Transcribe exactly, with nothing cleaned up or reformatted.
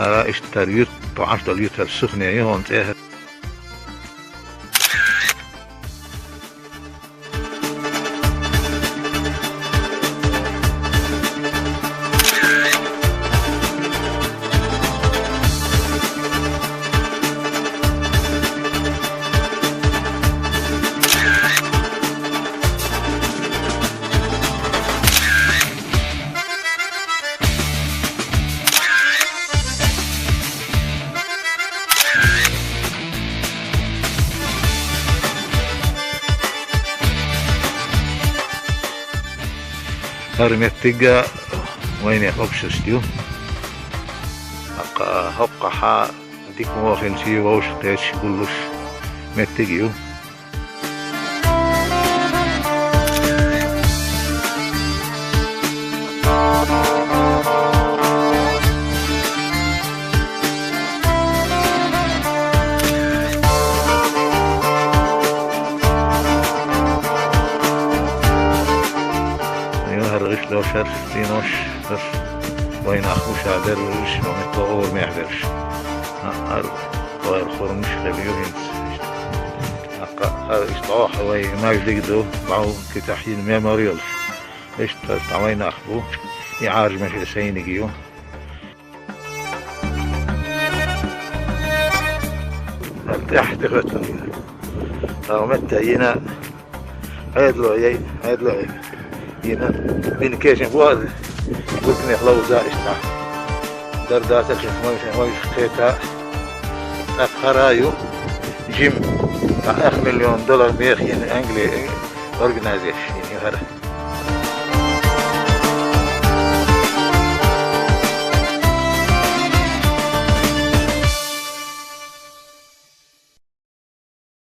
Ара иштта тар юрт, тӀаьхьаш долу юьртара Сухне ю хӀун цӀе. ХӀара меттиг а вайнех общество ю. ТӀаккха хӀокхахь дика вон хилчий вовшах кхеташ гуллуш меттиг ю. Ю хӀара гӀишлош, хӀара цӀенош, хӀара вайнах гуш а берриш, ма меттиг а орамехь берш. ХӀара гӀайр хурмаш хила ю хӀинца. ТӀаккха хӀара иштта оха вай маьждиг ду, бӀов китахь йина мемориалш. Иштта хӀара цхьа вайнах бу, и Ӏаржамаш сайниг ю. ТӀаьхьа тӀехӀоьттина. ТӀаккха метта йина, Ӏедало яй, Ӏедало яй. Йина, бина кешан бу аса, гуттанех ловза иштта. Дар дацара шен хӀуманаш, хӀуманаш кхета. ТӀаккха хӀара ю, Джим, ткъа ах миллион доллар мех йина Англи органайзеш йина ю хӀара.